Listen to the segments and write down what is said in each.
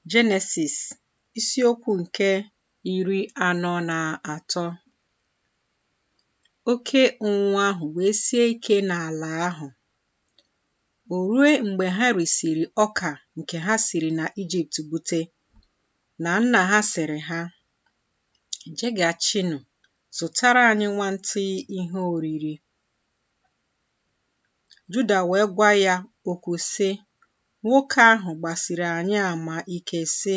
Jenesis isiokwu nke 43. Oke ụnwụ ahụ wee sie ike n'ala ahụ. O rue mgbe ha risịrị ọka nke ha siri na Ijipt bute, na nna ha sịrị ha, Jeghachinụ zụtara anyị nwantịị ihe oriri. Juda wee gwa ya okwu sị, Nwoke ahụ gbasiri anyị ama ike sị,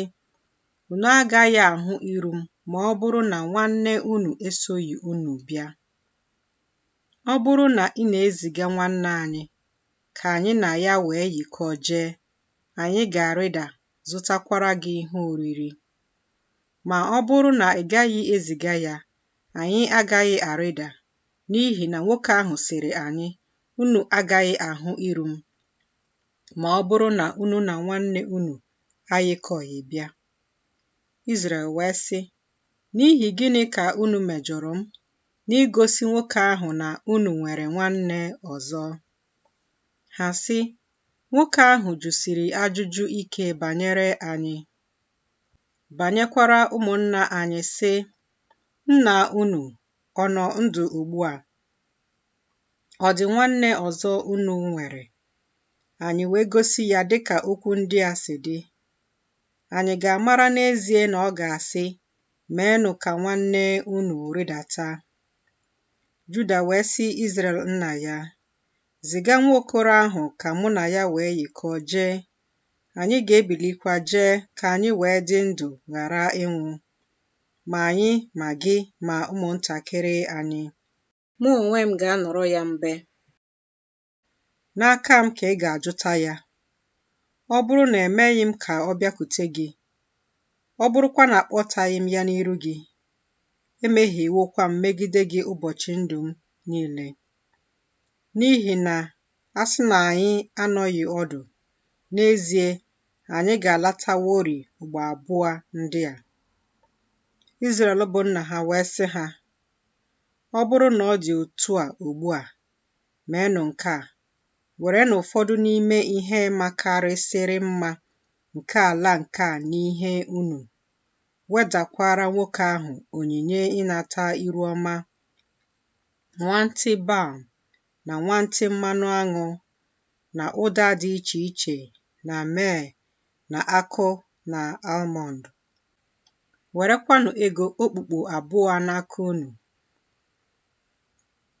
Unu agaghị ahụ iru m ma ọ bụrụ na nwanne unu esoghị unu bịa. Ọ bụrụ na ị na-eziga nwanne anyị, ka anyị na ya wee yikọọ jee, anyị ga-arịda zụtakwara gị ihe oriri. Ma ọ bụrụ na ị gaghị eziga ya, anyị agaghị arịda, n'ihi na nwoke ahụ sịrị anyị, Unu agaghị ahụ iru m ma ọ bụrụ na unu na nwanne unu ayịkọghị bịa. Izrel wee sị, N'ihi gịnị ka unu mejọrọ m n'igosi nwoke ahụ na unu nwere nwanne ọzọ? Ha sị, Nwoke ahụ jụsiri ajụjụ ike banyere anyị, banyekwara ụmụnna anyị, sị, Nna unu ọ nọ ndụ ugbu a? Ọ dị nwanne ọzọ unu nwere? Anyị wee gosi ya dịka okwu ndị a si dị. Anyị ga-amara n'ezie na ọ ga-asị, Meenụ ka nwanne unu rịdata. Juda wee sị Izrel nna ya, Ziga nwa okoro ahụ ka mụ na ya wee yikọọ jee, anyị ga-ebilikwa jee ka anyị wee dị ndụ ghara ịnwụ, ma anyị ma gị ma ụmụntakịrị anyị. Mụ onwe m ga-anọrọ ya mbe. N'aka m ka ị ga-ajụta ya. Ọ bụrụ na emeghị m ka ọ bịakwute gị, ọ bụrụkwa na akpọtaghị m ya n'iru gị, emehiewokwa m megide gị ụbọchị ndụ m niile. N'ihi na a sị na anyị anọghị ọdụ, n'ezie anyị ga-alataworị ugbo abụọ ndị a. Izrel bụ nna ha wee sị ha, Ọ bụrụ na ọ dị otu a ugbu a, meenụ nke a, werenụ ụfọdụ n'ime ihe makarịsịrị mma nke ala nke a n'ihe unu, wedakwara nwoke ahụ onyinye ịnata iru ọma, nwantị balm na nwantị mmanụ aṅụ na ụda dị iche iche na myrrh na akụ na almond. Werekwanụ ego okpukpu abụọ n'aka unu,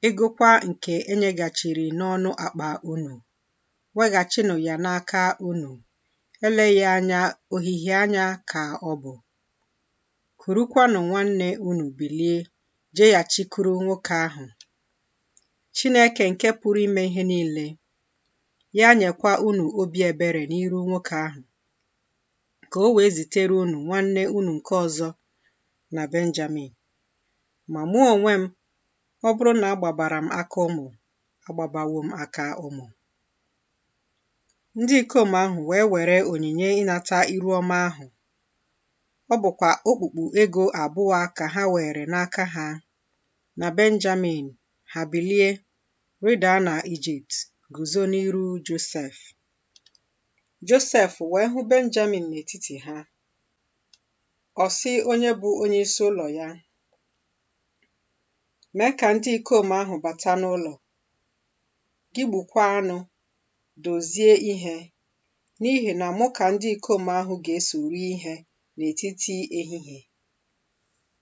ego kwa nke e nyeghachiri n'ọnụ akpa unu, weghachinụ ya n'aka unu, eleghị anya ohihie anya ka ọ bụ. Kurukwanụ nwanne unu bilie jeghachikwuru nwoke ahụ. Chineke nke pụrụ ime ihe niile, ya nyekwa unu obi ebere n'iru nwoke ahụ, ka o wee zitere unu nwanne unu nke ọzọ na Benjamin. Ma mụ onwe m, ọ bụrụ na agbabara m aka ụmụ, agbabawo m aka ụmụ. Ndị ikom ahụ wee were onyinye ịnata iru ọma ahụ. Ọ bụkwa okpukpu ego abụọ ka ha weere n'aka ha, na Benjamin, ha bilie, rịdaa na Ijipt, guzo n'iru Josef. Josef wee hụ Benjamin n'etiti ha. Ọ sị onye bụ onyeisi ụlọ ya, Mee ka ndị ikom ahụ bata n'ụlọ, gị gbukwaa anụ, dozie ihe, n'ihi na mụ ka ndị ikom ahụ ga-eso rie ihe n'etiti ehihie.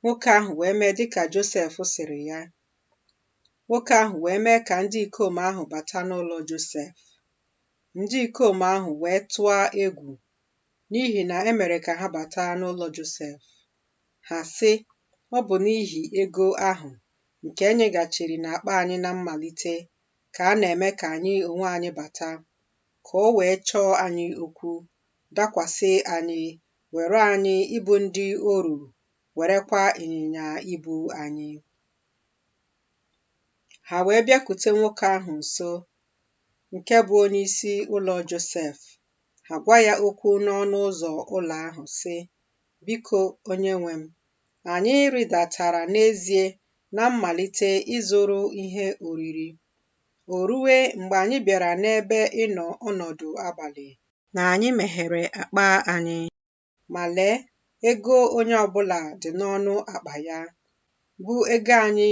Nwoke ahụ wee mee dịka Josef sịrị ya. Nwoke ahụ wee mee ka ndị ikom ahụ bata n'ụlọ Josef. Ndị ikom ahụ wee tụọ egwu, n'ihi na e mere ka ha bata n'ụlọ Josef. Ha sị, Ọ bụ n'ihi ego ahụ nke e nyeghachiri n'akpa anyị na mmalite ka a na-eme ka anyị onwe anyị bata, ka o wee chọọ anyị okwu, dakwasị anyị, were anyị ịbụ ndị oru, werekwa ịnyịnya ibu anyị. Ha wee bịakute nwoke ahụ nso, nke bụ onyeisi ụlọ Josef. Ha gwa ya okwu n'ọnụ ụzọ ụlọ ahụ, sị, Biko, onyenwe m, anyị rịdatara n'ezie na mmalite ịzụrụ ihe oriri. O rue, mgbe anyị bịara n'ebe ịnọ ọnọdụ abalị, na anyị meghere akpa anyị, Ma lee, ego onye ọ bụla dị n'ọnụ akpa ya, bụ ego anyị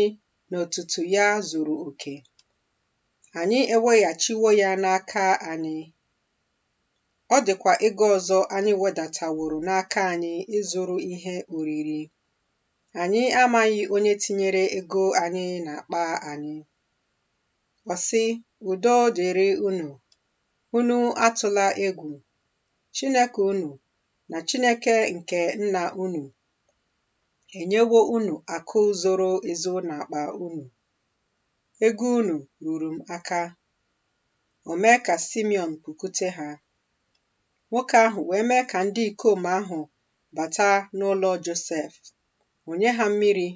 n'ọtụtụ ya zuru oke. Anyị eweghachiwo ya n'aka anyị. Ọ dịkwa ego ọzọ anyị wedataworo n'aka anyị ịzụrụ ihe oriri. Anyị amaghị onye tinyere ego anyị n'akpa anyị. Ọ sị, Udo dịrị unu, unu atụla egwu. Chineke unu na Chineke nke nna unu enyewo unu akụ zoro ezo n'akpa unu. Ego unu ruru m aka. O mee ka Simeon pụkwute ha. Nwoke ahụ wee mee ka ndị ikom ahụ bata n'ụlọ Josef. O nye ha mmiri,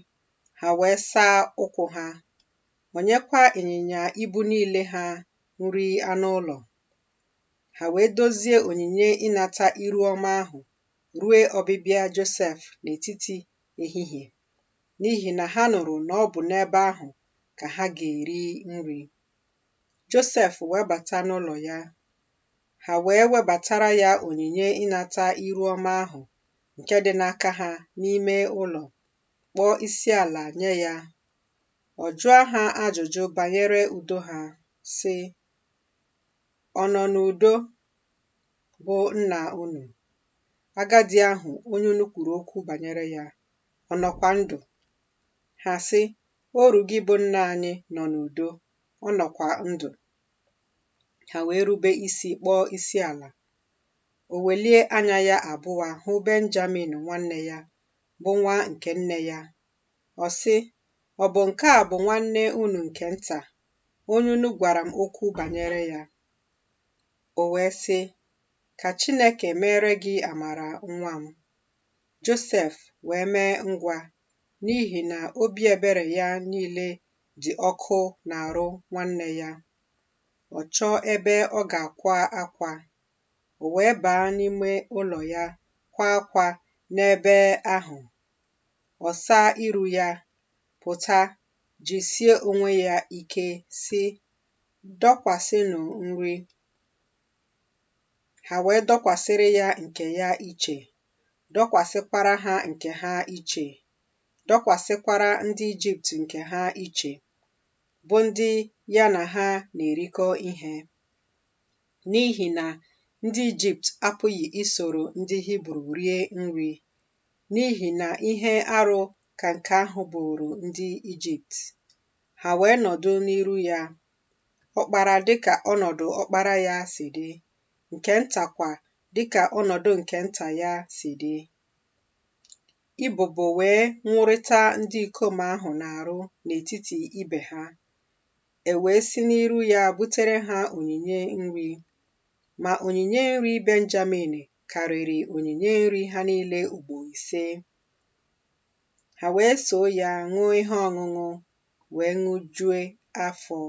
ha wee saa ụkwụ ha. O nyekwa ịnyịnya ibu niile ha nri anụ ụlọ. Ha wee dozie onyinye ịnata iru ọma ahụ rue ọbịbịa Josef n'etiti ehihie, n'ihi na ha nụrụ na ọ bụ n'ebe ahụ ka ha ga-eri nri. Josef wee bata n'ụlọ ya. Ha wee webatara ya onyinye ịnata iru ọma ahụ nke dị n'aka ha n'ime ụlọ, kpọọ isiala nye ya. Ọ jụọ ha ajụjụ banyere udo ha, sị, Ọ nọ n'udo, bụ nna unu, agadi ahụ onye unu kwuru okwu banyere ya, ọ nọkwa ndụ? Ha sị, Oru gị bụ nna anyị nọ n'udo, ọ nọkwa ndụ. Ha wee rube isi kpọọ isi ala. O welie anya ya abụọ hụ Benjamin nwanne ya, bụ nwa nke nne ya. Ọ sị, Ọ bụ nke a bụ nwanne unu nke nta, onye unu gwara m okwu banyere ya? O wee sị, Ka Chineke meere gị amara, nwa m. Josef wee mee ngwa, n'ihi na obi ebere ya niile dị ọkụ n'arụ nwanne ya. Ọ chọọ ebe ọ ga-akwa akwa. O wee baa n'ime ụlọ ya kwaa akwa n'ebe ahụ. Ọ saa iru ya, pụta, jisie onwe ya ike, sị, Dọkwasịnụ nri. Ha wee dọkwasịrị ya nke ya iche, dọkwasịkwara ha nke ha iche, dọkwasịkwara ndị Ijipt nke ha iche, bụ ndị ya na ha na-erikọ ihe. N'ihi na ndị Ijipt apụghị isoro ndị Hibru rie nri, n'ihi na ihe arụ ka nke ahụ bụụrụ ndị Ijipt. Ha wee nọdụ n'iru ya, ọkpara dịka ọnọdụ ọkpara ya si dị, nke nta kwa dịka ọnọdụ nke nta ya si dị. Ibobo wee nwụrịta ndị ikom ahụ n'arụ n'etiti ibe ha. E wee si n'iru ya butere ha onyinye nri. Ma onyinye nri Benjamin karịrị onyinye nri ha niile ugbo ise. Ha wee soo ya ṅụọ ihe ọṅụṅụ, wee ṅụjue afọ.